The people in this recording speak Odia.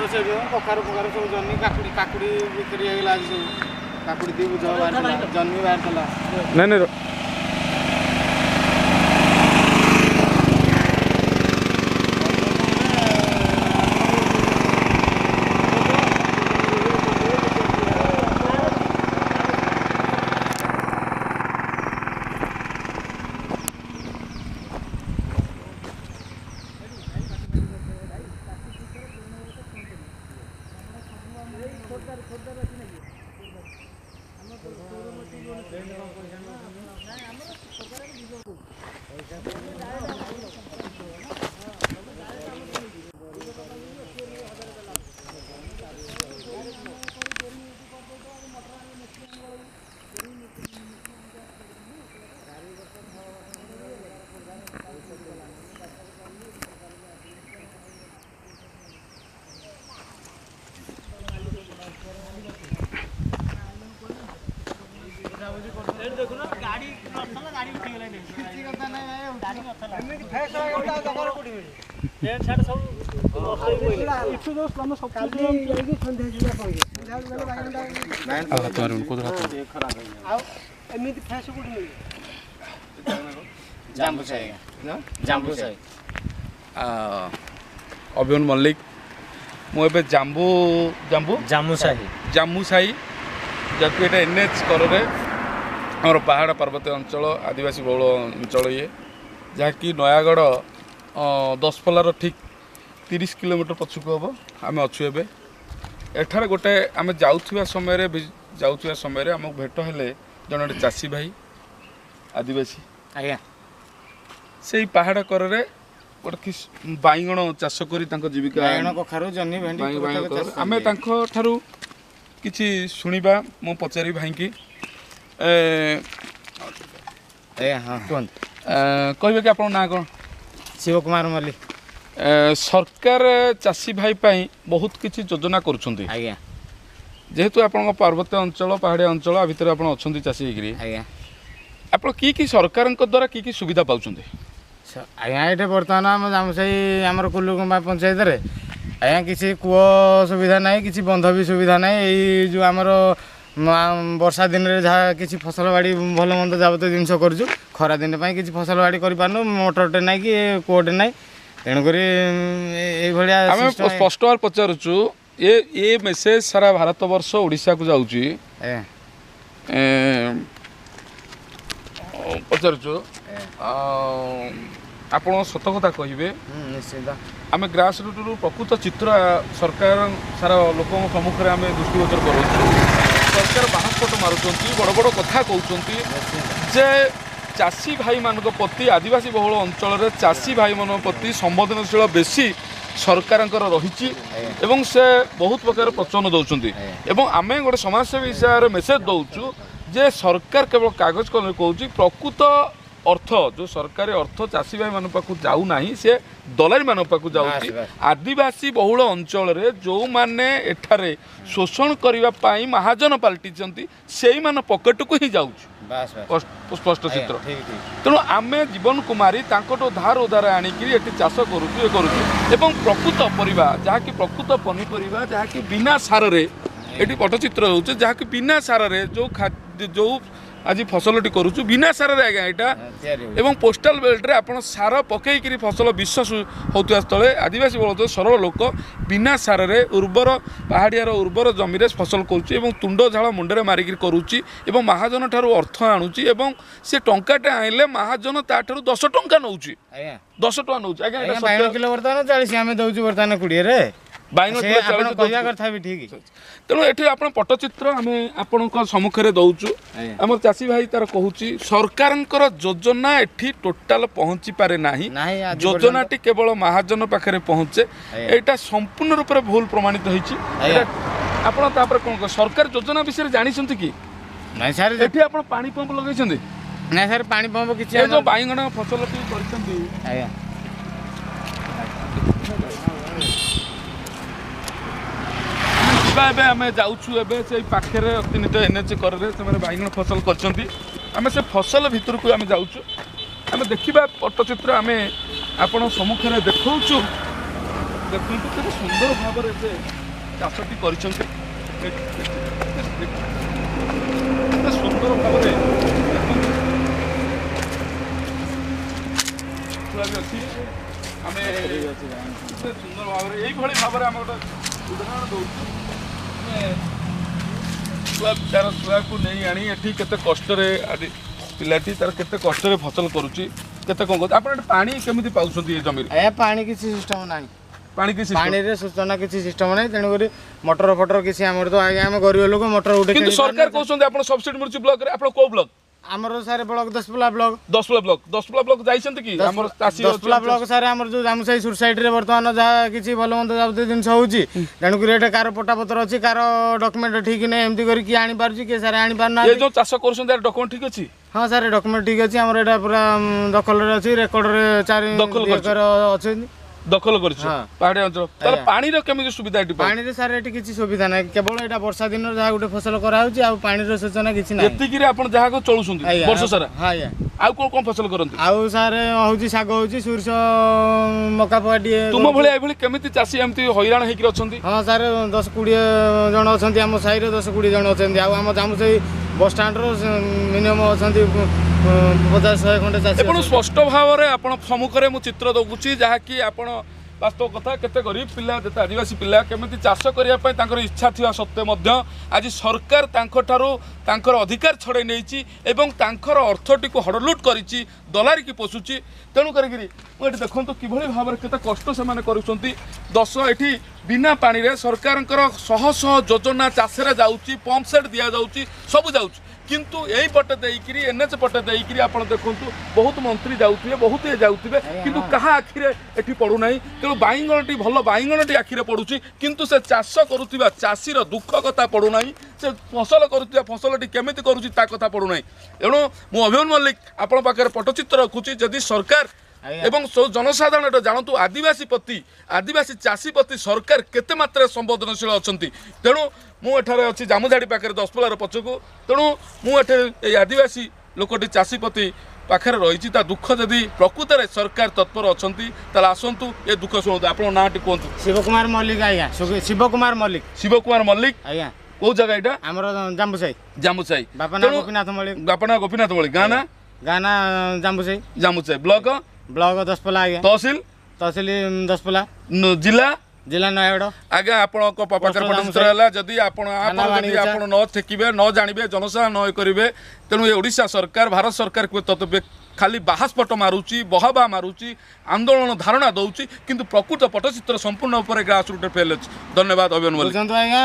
କଖାରୁ ଫଖାରୁ ସବୁ ଜହ୍ନି କାକୁଡ଼ି କାକୁଡ଼ି ବିକ୍ରି ହେଇଗଲା ଆଜି ସବୁ କାକୁଡ଼ି 2 ବୁଝ ବାହାରିଥିଲା ଜହ୍ନି ବାହାରିଥିଲା। ନାଇଁ ନାଇଁ ଅଭିମନ୍ୟୁ ମଲ୍ଲିକ। ମୁଁ ଏବେ ଜାମ୍ବୁ ଜାମ୍ବୁ ଜାମୁସାହି ଜାମୁସାହି ଯାହାକି ଏଇଟା ଏନ୍ ଏଚ୍ କରରେ ଆମର ପାହାଡ଼ ପାର୍ବତ୍ୟ ଅଞ୍ଚଳ, ଆଦିବାସୀ ବହୁଳ ଅଞ୍ଚଳ ଇଏ, ଯାହାକି ନୟାଗଡ଼ ଦଶପଲ୍ଲାର ଠିକ୍ 30 କିଲୋମିଟର ପଛକୁ ହେବ ଆମେ ଅଛୁ ଏବେ। ଏଠାରେ ଗୋଟେ ଆମେ ଯାଉଥିବା ସମୟରେ ଆମକୁ ଭେଟ ହେଲେ ଜଣେ ଗୋଟେ ଚାଷୀ ଭାଇ, ଆଦିବାସୀ ଆଜ୍ଞା। ସେଇ ପାହାଡ଼ କରରେ ଗୋଟେ କି ବାଇଗଣ ଚାଷ କରି ତାଙ୍କ ଜୀବିକା, ବାଇଗଣ କଖାରୁ ଜହ୍ନି ଭେଣ୍ଡି। ଆମେ ତାଙ୍କ ଠାରୁ କିଛି ଶୁଣିବା। ମୁଁ ପଚାରିବି ଭାଇଙ୍କି। ଆଜ୍ଞା ହଁ କୁହନ୍ତୁ। କହିବେ କି ଆପଣଙ୍କ ନାଁ କ'ଣ? ଶିବ କୁମାର ମଲ୍ଲିକ। ସରକାର ଚାଷୀ ଭାଇ ପାଇଁ ବହୁତ କିଛି ଯୋଜନା କରୁଛନ୍ତି ଆଜ୍ଞା। ଯେହେତୁ ଆପଣଙ୍କ ପାର୍ବତ୍ୟ ଅଞ୍ଚଳ, ପାହାଡ଼ିଆ ଅଞ୍ଚଳ, ଆ ଭିତରେ ଆପଣ ଅଛନ୍ତି ଚାଷୀ ହେଇକିରି ଆଜ୍ଞା, ଆପଣ କି କି ସରକାରଙ୍କ ଦ୍ୱାରା କି କି ସୁବିଧା ପାଉଛନ୍ତି? ଆଜ୍ଞା ଏଇଠି ବର୍ତ୍ତମାନ ଆମ ଜାମୁସାହି ଆମର କୁଲୁକୁମ୍ବା ପଞ୍ଚାୟତରେ ଆଜ୍ଞା କିଛି କୂଅ ସୁବିଧା ନାହିଁ, କିଛି ବନ୍ଧ ବି ସୁବିଧା ନାହିଁ। ଏଇ ଯେଉଁ ଆମର ବର୍ଷା ଦିନରେ ଯାହା କିଛି ଫସଲ ବାଡ଼ି ଭଲ ମନ୍ଦ ଯାବତୀୟ ଜିନିଷ କରୁଛୁ, ଖରା ଦିନ ପାଇଁ କିଛି ଫସଲ ବାଡ଼ି କରିପାରୁନୁ, ମୋଟରଟେ ନାହିଁ କି କୂଅଟେ ନାହିଁ, ତେଣୁକରି ଏଇଭଳିଆ। ଆମେ ସ୍ପଷ୍ଟ ଭାବରେ ପଚାରୁଛୁ, ଏ ମେସେଜ ସାରା ଭାରତ ବର୍ଷ ଓଡ଼ିଶାକୁ ଯାଉଛି। ପଚାରୁଛୁ, ଆପଣ ସତ କଥା କହିବେ। ନିଶ୍ଚିନ୍ତ। ଆମେ ଗ୍ରାସ ରୁଟ୍ରୁ ପ୍ରକୃତ ଚିତ୍ର ସରକାର ସାରା ଲୋକଙ୍କ ସମ୍ମୁଖରେ ଆମେ ଦୃଷ୍ଟିଗୋଚର କରାଉଛୁ। ସରକାର ବାହାସ୍ଫୋଟ ମାରୁଛନ୍ତି, ବଡ଼ ବଡ଼ କଥା କହୁଛନ୍ତି ଯେ ଚାଷୀ ଭାଇମାନଙ୍କ ପ୍ରତି, ଆଦିବାସୀ ବହୁଳ ଅଞ୍ଚଳରେ ଚାଷୀ ଭାଇମାନଙ୍କ ପ୍ରତି ସମ୍ବେଦନଶୀଳ ବେଶୀ ସରକାରଙ୍କର ରହିଛି ଏବଂ ସେ ବହୁତ ପ୍ରକାର ପ୍ରୋତ୍ସାହନ ଦେଉଛନ୍ତି। ଏବଂ ଆମେ ଗୋଟେ ସମାଜସେବୀ ହିସାବରେ ମେସେଜ ଦେଉଛୁ ଯେ ସରକାର କେବଳ କାଗଜ କଲମରେ କହୁଛି, ପ୍ରକୃତ ଅର୍ଥ ଯେଉଁ ସରକାରୀ ଅର୍ଥ ଚାଷୀ ଭାଇମାନଙ୍କ ପାଖକୁ ଯାଉନାହିଁ, ସେ ଦଲାରୀମାନଙ୍କ ପାଖକୁ ଯାଉଛି। ଆଦିବାସୀ ବହୁଳ ଅଞ୍ଚଳରେ ଯେଉଁମାନେ ଏଠାରେ ଶୋଷଣ କରିବା ପାଇଁ ମହାଜନ ପାଲଟିଛନ୍ତି, ସେଇମାନ ପକେଟକୁ ହିଁ ଯାଉଛି ସ୍ପଷ୍ଟ ଚିତ୍ର। ତେଣୁ ଆମେ ଜୀବନ କୁମାରୀ ତାଙ୍କଠୁ ଧାର ଉଧାର ଆଣିକିରି ଏଠି ଚାଷ କରୁଛୁ, ଏ କରୁଛୁ। ଏବଂ ପ୍ରକୃତ ପରିବା, ଯାହାକି ପ୍ରକୃତ ପନିପରିବା, ଯାହାକି ବିନା ସାରରେ ଏଠି ପଟ୍ଟଚିତ୍ର ହେଉଛି, ଯାହାକି ବିନା ସାରରେ ଯେଉଁ ଯେଉଁ ଆଜି ଫସଲଟି କରୁଛୁ ବିନା ସାରରେ ଆଜ୍ଞା ଏଇଟା। ଏବଂ ପୋଷ୍ଟାଲ ବେଲ୍ଟରେ ଆପଣ ସାର ପକେଇକିରି ଫସଲ ବିଷ ହେଉଥିବା ସ୍ଥଳେ ଆଦିବାସୀ ବହୁଳ ସରଳ ଲୋକ ବିନା ସାରରେ ଉର୍ବର ପାହାଡ଼ିଆର ଉର୍ବର ଜମିରେ ଫସଲ କରୁଛି ଏବଂ ତୁଣ୍ଡ ଝାଳ ମୁଣ୍ଡରେ ମାରିକିରି କରୁଛି ଏବଂ ମହାଜନ ଠାରୁ ଅର୍ଥ ଆଣୁଛି। ଏବଂ ସେ ଟଙ୍କାଟେ ଆଣିଲେ ମହାଜନ ତାଠାରୁ 10 ଟଙ୍କା ନେଉଛି, 10 ଟଙ୍କା ନେଉଛି ଆଜ୍ଞା। ବାଇଗଣ କିଲୋ ବର୍ତ୍ତମାନ 40, ଆମେ ଦେଉଛୁ ବର୍ତ୍ତମାନ 20ରେ ବାଇଗଣ କିଲୋ 40 କହିବା କଥା ବି ଠିକ୍। ତେଣୁ ଏଠି ଆପଣ ପଟ୍ଟଚିତ୍ର ଆମେ ଆପଣଙ୍କ ସମ୍ମୁଖରେ ଦେଉଛୁ। ଆମର ଚାଷୀ ଭାଇ ତାର କହୁଛି ସରକାରଙ୍କର ଯୋଜନା ଏଠି ଟୋଟାଲ ପହଞ୍ଚି ପାରେ ନାହିଁ, ଯୋଜନାଟି କେବଳ ମହାଜନ ପାଖରେ ପହଞ୍ଚେ। ଏଇଟା ସମ୍ପୂର୍ଣ୍ଣ ରୂପରେ ଭୁଲ ପ୍ରମାଣିତ ହେଇଛି। ଆପଣ ତାପରେ କ'ଣ ସରକାର ଯୋଜନା ବିଷୟରେ ଜାଣିଛନ୍ତି କି ନାଇଁ ସାର୍? ଏଠି ଆପଣ ପାଣି ପମ୍ପ ଲଗେଇଛନ୍ତି? ନାଇଁ ସାର୍, ପାଣି ପମ୍ପ କିଛି। ଏ ଯୋଉ ବାଇଗଣ ଫସଲଟି କରିଛନ୍ତି ଆଜ୍ଞା, ଯିବା ଏବେ ଆମେ ଯାଉଛୁ ଏବେ ସେଇ ପାଖରେ ଅତିନିତ ଏନ୍ ଏଚ୍ କରରେ ସେମାନେ ବାଇଗଣ ଫସଲ କରିଛନ୍ତି। ଆମେ ସେ ଫସଲ ଭିତରକୁ ଆମେ ଯାଉଛୁ, ଆମେ ଦେଖିବା ପଟ୍ଟଚିତ୍ର ଆମେ ଆପଣ ସମ୍ମୁଖରେ ଦେଖାଉଛୁ। ଦେଖନ୍ତୁ କେତେ ସୁନ୍ଦର ଭାବରେ ସେ ଚାଷଟି କରିଛନ୍ତି। କେତେ ସୁନ୍ଦର ଭାବରେ ଦେଖନ୍ତୁ, ବି ଅଛି। ଆମେ କେତେ ସୁନ୍ଦର ଭାବରେ ଏଇଭଳି ଭାବରେ ଆମେ ଗୋଟେ ଉଦାହରଣ ଦେଉଛୁ। ଆମେ ଶୁଆ ତାର ଶୁଆକୁ ନେଇ ଆଣି ଏଠି କେତେ କଷ୍ଟରେ ଆଜି ପିଲାଟି ତାର କେତେ କଷ୍ଟରେ ଫସଲ କରୁଛି, କେତେ କ'ଣ କରୁଛି। ଆପଣ ଏଠି ପାଣି କେମିତି ପାଉଛନ୍ତି ଏ ଜମିରେ? ଆଜ୍ଞା, ପାଣି କିଛି ସିଷ୍ଟମ ନାହିଁ। ପାଣି କିଛି ପାଣିରେ ସୂଚନା କିଛି ସିଷ୍ଟମ ନାହିଁ, ତେଣୁକରି ମଟର ଫଟର କିଛି ଆମର ତ ଆଜ୍ଞା ଆମେ ଗରିବ ଲୋକ, ମଟର ଗୋଟେ କିନ୍ତୁ ସରକାର କହୁଛନ୍ତି ଆପଣ ସବସିଡି ମିଳୁଛି ବ୍ଲକରେ। ଆପଣ କୋଉ ବ୍ଲକ? ଆମର sir block Daspalla block. Daspalla block, Daspalla block ଯାଇଛନ୍ତି କି? ଆମର ଚାଷୀ ଦଶପଲା ବ୍ଲକ ସାର୍, ଆମର ଯୋଉ ଜାମୁସାହି ସୁସାଇଡରେ ବର୍ତ୍ତମାନ ଯାହା କିଛି ଭଲ ମନ୍ଦ ଯାବତୀୟ ଜିନିଷ ହଉଛି, ତେଣୁକରି ଏଟା କାହାର ପଟ୍ଟାପତ୍ର ଅଛି, କାହାର ଡକୁମେଣ୍ଟ ଠିକ ନାହିଁ, ଏମିତି କରି କିଏ ଆଣିପାରୁଛି, କିଏ ସାର୍ ଆଣିପାରୁନାହାନ୍ତି। ଏ ଯୋଉ ଚାଷ କରୁଛନ୍ତି ଡକୁମେଣ୍ଟ ଠିକ ଅଛି? ହଁ ସାର୍, ଡକୁମେଣ୍ଟ ଠିକ ଅଛି। ଆମର ଏଇଟା ପୁରା ଦଖଲରେ ଅଛି, ରେକର୍ଡରେ 4 ଏକର ଅଛନ୍ତି। ଦଖଲ କରିଛି ପାହାଡ଼ିଆ ଅଞ୍ଚଳ। ତାହେଲେ ପାଣିର କେମିତି ସୁବିଧା ଏଠି? ପାଣିରେ ସାର୍ ଏଠି କିଛି ସୁବିଧା ନାହିଁ, କେବଳ ଏଇଟା ବର୍ଷା ଦିନରେ ଯାହା ଗୋଟେ ଫସଲ କରାହଉଛି, ଆଉ ପାଣିର ସୂଚନା କିଛି ନାହିଁ। ଏତିକିରେ ଆପଣ ଯାହା ଚଳୁଛନ୍ତି ବର୍ଷ ସାରା? ହଁ ଆଜ୍ଞା। ଆଉ କଣ କଣ ଫସଲ କରନ୍ତି? ଆଉ ସାର୍ ହଉଛି ଶାଗ ହଉଛି, ସୋରିଷ, ମକା ଫକା ଟିକେ। ତୁମ ଭଳିଆ ଏଭଳି କେମିତି ଚାଷୀ ଏମିତି ହଇରାଣ ହେଇକି ଅଛନ୍ତି? ହଁ ସାର୍, 10-20 ଜଣ ଅଛନ୍ତି ଆମ ସାହିରେ, 10-20 ଜଣ ଅଛନ୍ତି। ଆଉ ଆମ ଜାମୁସାହି ବସଷ୍ଟାଣ୍ଡର ମିନିମମ୍ ଅଛନ୍ତି 50-100 ଖଣ୍ଡେ ଚାଷୀ। ଏବଂ ସ୍ପଷ୍ଟ ଭାବରେ ଆପଣ ସମ୍ମୁଖରେ ମୁଁ ଚିତ୍ର ଦେଉଛି, ଯାହାକି ଆପଣ ବାସ୍ତବ କଥା। କେତେ ଗରିବ ପିଲା, ଯେତେ ଆଦିବାସୀ ପିଲା କେମିତି ଚାଷ କରିବା ପାଇଁ ତାଙ୍କର ଇଚ୍ଛା ଥିବା ସତ୍ତ୍ୱେ ମଧ୍ୟ ଆଜି ସରକାର ତାଙ୍କଠାରୁ ତାଙ୍କର ଅଧିକାର ଛଡ଼େଇ ନେଇଛି ଏବଂ ତାଙ୍କର ଅର୍ଥଟିକୁ ହଡ଼ଲୁଟ କରିଛି, ଦଲାରିକି ପୋଷୁଛି। ତେଣୁ କରିକିରି ମୁଁ ଏଠି ଦେଖନ୍ତୁ କିଭଳି ଭାବରେ କେତେ କଷ୍ଟ ସେମାନେ କରୁଛନ୍ତି। ଦଶ ଏଠି ବିନା ପାଣିରେ ସରକାରଙ୍କର ଶହ ଶହ ଯୋଜନା ଚାଷରେ ଯାଉଛି, ପମ୍ପ ସେଟ୍ ଦିଆଯାଉଛି, ସବୁ ଯାଉଛି, କିନ୍ତୁ ଏଇ ପଟେ ଦେଇକିରି ଏନ୍ଏଚ୍ ପଟେ ଦେଇକିରି ଆପଣ ଦେଖନ୍ତୁ ବହୁତ ମନ୍ତ୍ରୀ ଯାଉଥିବେ, ବହୁତ ଇଏ ଯାଉଥିବେ, କିନ୍ତୁ କାହା ଆଖିରେ ଏଠି ପଡ଼ୁନାହିଁ। ତେଣୁ ବାଇଗଣଟି ଭଲ ବାଇଗଣଟି ଆଖିରେ ପଡ଼ୁଛି, କିନ୍ତୁ ସେ ଚାଷ କରୁଥିବା ଚାଷୀର ଦୁଃଖ କଥା ପଡ଼ୁନାହିଁ, ସେ ଫସଲ କରୁଥିବା ଫସଲଟି କେମିତି କରୁଛି ତା କଥା ପଡ଼ୁନାହିଁ। ତେଣୁ ମୁଁ ଅଭିମନ୍ୟୁ ମଲ୍ଲିକ ଆପଣ ପାଖରେ ପଟ୍ଟଚିତ୍ର ରଖୁଛି। ଯଦି ସରକାର ଏବଂ ଜନସାଧାରଣ ଏଟା ଜାଣନ୍ତୁ ଆଦିବାସୀ ପ୍ରତି, ଆଦିବାସୀ ଚାଷୀ ପ୍ରତି ସରକାର କେତେ ମାତ୍ରାରେ ସମ୍ବେଦନଶୀଳ ଅଛନ୍ତି। ତେଣୁ ମୁଁ ଏଠାରେ ଅଛି ଜାମୁଝାଡ଼ି ପାଖରେ ଦଶପଲାର ପଛକୁ। ତେଣୁ ମୁଁ ଏଠାରେ ଏଇ ଆଦିବାସୀ ଲୋକଟି ଚାଷୀ ପ୍ରତି ପାଖରେ ରହିଛି, ତା ଦୁଃଖ ଯଦି ପ୍ରକୃତରେ ସରକାର ତତ୍ପର ଅଛନ୍ତି ତାହେଲେ ଆସନ୍ତୁ ଏ ଦୁଃଖ ଶୁଣନ୍ତୁ। ଆପଣଙ୍କ ନାଁଟି କୁହନ୍ତୁ? ଶିବ କୁମାର ମଲ୍ଲିକ ଆଜ୍ଞା। ଶିବ କୁମାର ମଲ୍ଲିକ। ଶିବ କୁମାର ମଲ୍ଲିକ ଆଜ୍ଞା। କୋଉ ଜାଗା ଏଇଟା? ଆମର ଜାମ୍ବୁସାହି। ଜାମ୍ବୁସାହି। ବାପା ନାଁ ଗୋପୀନାଥ ମଲ୍ଲିକ। ବାପା ନାଁ ଗୋପୀନାଥ ମଲ୍ଲିକ। ଗାଁ ନା? ଗାଁ ନା ଜାମ୍ବୁସାହି। ଜାମ୍ବୁସାହି ବ୍ଲକ? ବ୍ଲକ ଦଶପଲା ଆଜ୍ଞା। ତହସିଲ? ତହସିଲ ଦଶପଲା। ଜିଲ୍ଲା? ଜିଲ୍ଲା ନୟାଗଡ଼। ଆଜ୍ଞା, ଆପଣଙ୍କ ପାଖରେ ପଟ୍ଟଚିତ୍ର ହେଲା। ଯଦି ଆପଣ ଯଦି ଆପଣ ନ ଠେକିବେ, ନ ଜାଣିବେ, ଜନସାଧାରଣ ନ କରିବେ, ତେଣୁ ଏ ଓଡ଼ିଶା ସରକାର, ଭାରତ ସରକାର ଖାଲି ବାହାସ୍ଫୋଟ ମାରୁଛି, ବହାବା ମାରୁଛି, ଆନ୍ଦୋଳନ ଧାରଣା ଦେଉଛି, କିନ୍ତୁ ପ୍ରକୃତ ପଟ୍ଟଚିତ୍ର ସମ୍ପୂର୍ଣ୍ଣ ଉପରେ ଗ୍ରାସ ରୁଟ୍ରେ ଫେଲ୍ ଅଛି। ଧନ୍ୟବାଦ ଅଭିମନ୍ୟୁ ମଲ୍ଲିକ। ଆଜ୍ଞା।